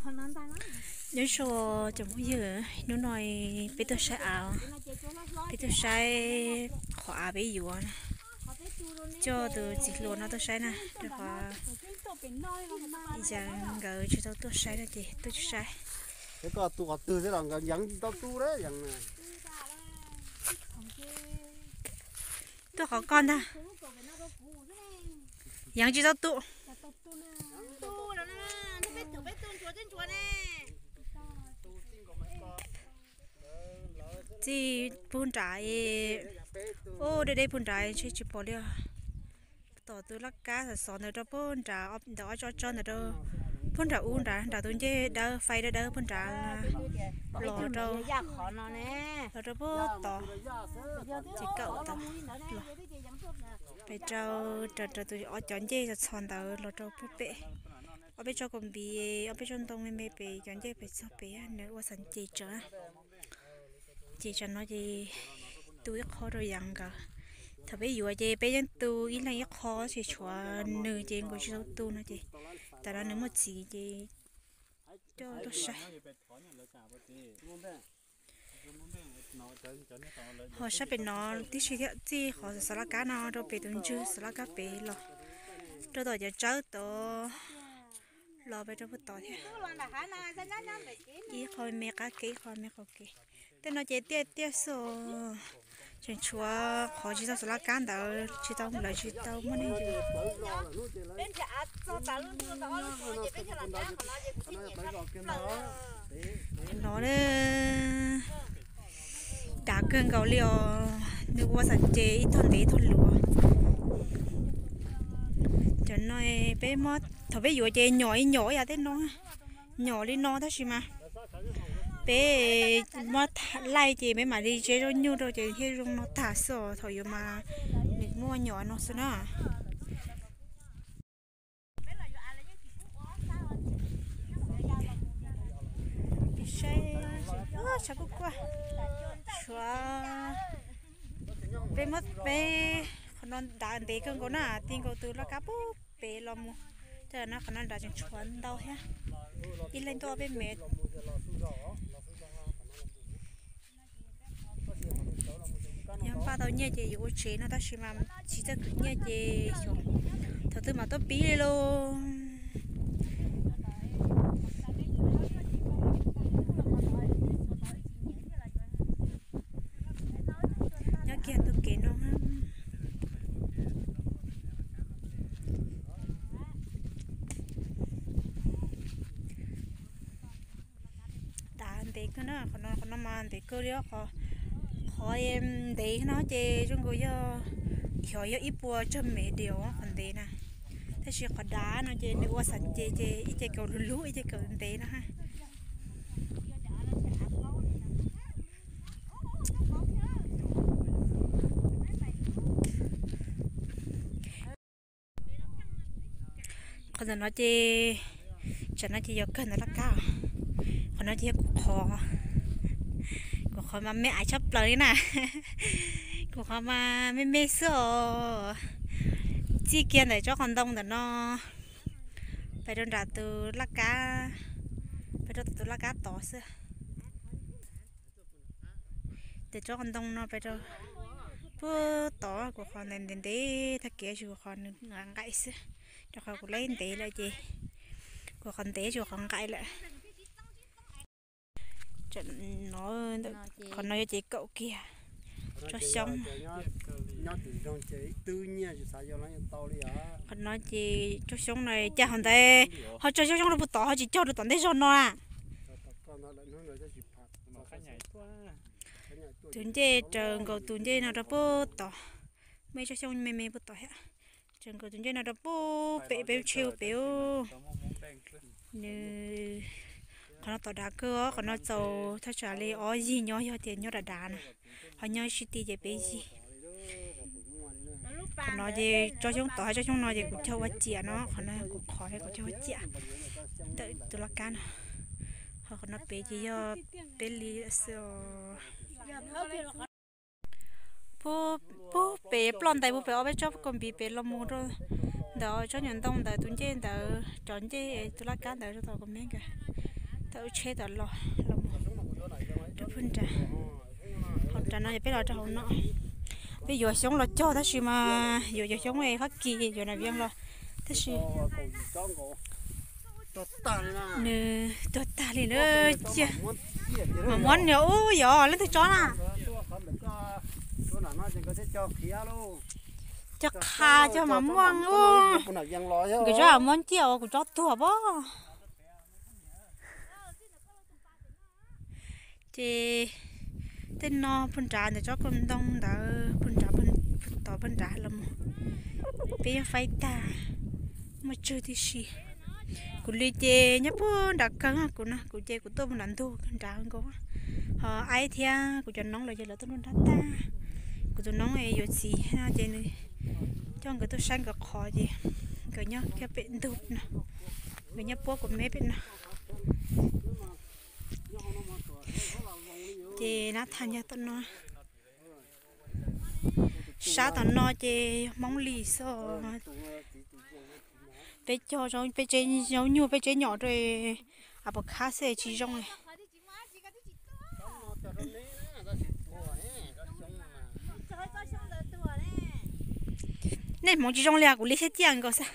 Nyob zoo cov phooj ywg, hnub no peb tuaj saib av, peb tuaj saib qhov av peb yuav, coj tus txiv hluas no tuaj saib na, rau qhov Yeev nkawd tsis tau tuaj saib no ces tuaj saib. Koj tu qhov twg thiab los nkawd Yeev tsis tau tu, tuaj qhov koj ntag, Yeev tsis tau tu. Txij puag nrad, ub, deb deb puag nrad tsis pom li os. Tom tus laj kab xov xov ntawd rau puag nrad, ntawm ob tsob tsob ntawd rau puag nrad ub nrad, nram tus ncej dawb faib dawb dawb puag nrad los rau, los rau puag tod, ces kaum tod los pem rau, rau rau tus ob cov ncej txho ntawd los rau puag pem. Ob peb tsob kaus npiv, ob peb tsob ntoo me me pem cov ncej pem txog pem, nws ua xav ces tsawv. Ces tsam no ces tu ib qho rau Yeev nkawd. Thaum peb yuav ces peb yeej tu ib leeg ib qho, ces tshuav nws ces nkawd tsis tau tu no ces, tam no nws muaj txiv ces coj tuaj saib. Ho sab pem no tib si thiab, txij qhov xov laj kab no rau pem tus ntswg xov laj kab pem los rau tom cov tsawb tod, los pem rau puag tod thiab. Ib qho me qab kev, ib qho me qaum kev. Tej no ces tiaj tiaj xwb, tseem tshuav qhov tsis tau xov laj kab ntawd tsis tau, lawv tsis tau muaj neeg yuav. No dav kawg nkaus li os, nws ua xav ces ib tog ntev ib tog luav. Cov no peb muab, thaum peb yuav ces nyom ib nyom yam tej no, nyom li no tab sis mas peb muab laij ces peb mam li tseb zaub nyuj rau ces thiaj zoo no tag xwb os. Thaum yuav mas nws muaj nyom no xwb na. Saib, tshav kuj kuaj, tshuav, peb muab peb, qhov no dav ntev kawg nkaus na, ti nkaus tus laj kab puag pem los mus, coj no qhov no dav tseem tshuav ntau thiab, ib leeg tuaj ob peb mev. Yog npaj tau nyiaj ces yuav ua tsev no tab sis mas tsis txawj khwv nyiaj ces xyov thaum twg mam tuaj pib li lauj. Nyob kiag ntug kev no. Dav ntev kawg na, qhov no, qhov no mas ntev kawg li, qhov ntev no ces zoo nkaus yog, xyov yog ib puas tsawg mev diam qhov ntev na. Tab sis qhov dav no ces nws ua xav ces, ces ib ce kaum lug lug ib ce kaum ntev no ha. Qhov ntawm no ces, tsam no ces yog kawg ntawm laj kab. Qhov no ces yog kuv qhov, kuv qhov mas me aiv tshaj plaws li na. Kuv qhov mas me me xwb os. Txij kiag ntawm tsob qos ntoo ntawm no pem rau nram tus laj kab, pem rau tus laj kab tod xwb. Ces tsob qos ntoo no pem rau puag tod, kuv qhov ntev ntev tag kev, tsis kuv qhov nws nqaim xwb, rau qhov kuv laib ntev lawm ces kuv qhov ntev tsis kuv qhov nqaim lawm. Qhov no yog ces kaum kiag tsob xyoob. Qhov no ces tsob xyoob no cag hauv ntawd, ho tsob xyoob rau puag tod ho tsis cog rau tom ntej zog no na. Tus ncej raws nkaus tus ncej no rau puag tod, muaj ib tsob xyoob me me puag tod thiab. Raws nkaus tus ncej no rau puag pem peb tsheb pem. Nws, qhov no tom dav kawg, qhov no txaus thaj tsam li ob yig nyob yog tias nyob dav dav na, ho nyob sib ti ces peb yig. Qhov no ces tsob xyoob tod hab tsob xyoob no ces kuv cog ua ciam no, qhov no kuv qhov kuv cog ua ciam ntawm tus laj kab no. Ho qhov no pem ces yog peb li xwb os. Puag pem ploj ntais puag pem ob peb tsob kau npiv pem los mus rau ntawm tsob nyuam ntoo ntawd tus ncej ntawd cov ncej tus laj kab ntawd rau tom kuv me nkawd. Thaum tsheb tom los, los rau phwj nrad. Hauv nrad no yog peb los rau hauv no. Peb yuav xyoob los cog tab sis mas yuav cov xyoob Fab Kis, yuav nas vias los tab sis nws tuag tag li na. Cia, mas muab nws ub, yog leej twg tso na? Cog qha cog mas muaj ub. Nkawd tsob muab ciaj uas kuv tsob tuag pob. Ces tej no puag nrad ntawm tsob kauj ntoo ntawd, puag nrad, tod puag nrad los mus, peb yeej faib tag, muaj tsawg tib si. Kuv li ces nyob puag nrad kawg, kuv no kuv ces kuv tuaj puag nrad ntug nrad nkaus. Ho aib thiab kuv cov noob lawv ces lawv tuaj nruab nrab tag. Kuv tus noob yuav txiv no ces nws coj nkawd tuaj saib nkawd qhov ces nkawd nyob kiag pem ntug no, nkawd nyob puab kuv me pem no. Ces nab thas nyog tom no, sab tom no ces yog Hmoob li xwb. Peb cog, peb tsev zaub nyuj, peb tsev nyom rau a pom khab xwb tsis zoo. Nej hmoov tsis zoo li, kuv li thiab ciaj nkaus xwb.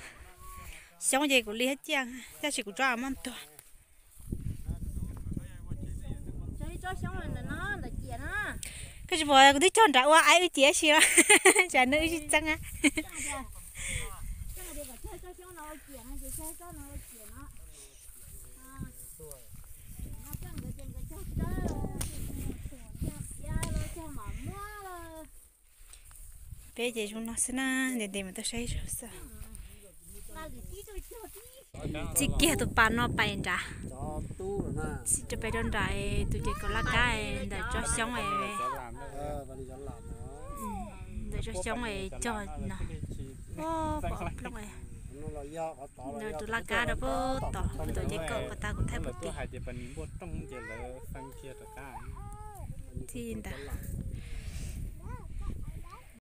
Xyoob ces kuv li thiab ciaj, tab sis kuv tsob muab tuag. Koj tsis pom kuv twb cog nrad ua aib wb ciaj si, tsam no wb tsis txeeb. Peb ces zoo no xwb na, ntev ntev mus tuaj saib zog xwb. Txij kiag tus pas no pais nrad. Txij rau pem rau nrad tus ces kaum laj kab ntawm tsob xyoob, ntawm tsob xyoob cog no. Pom plooj ntawm tus laj kab rau pem tod, tus ces kaum pas tas kuv thaij pem tid. Txij ntawd.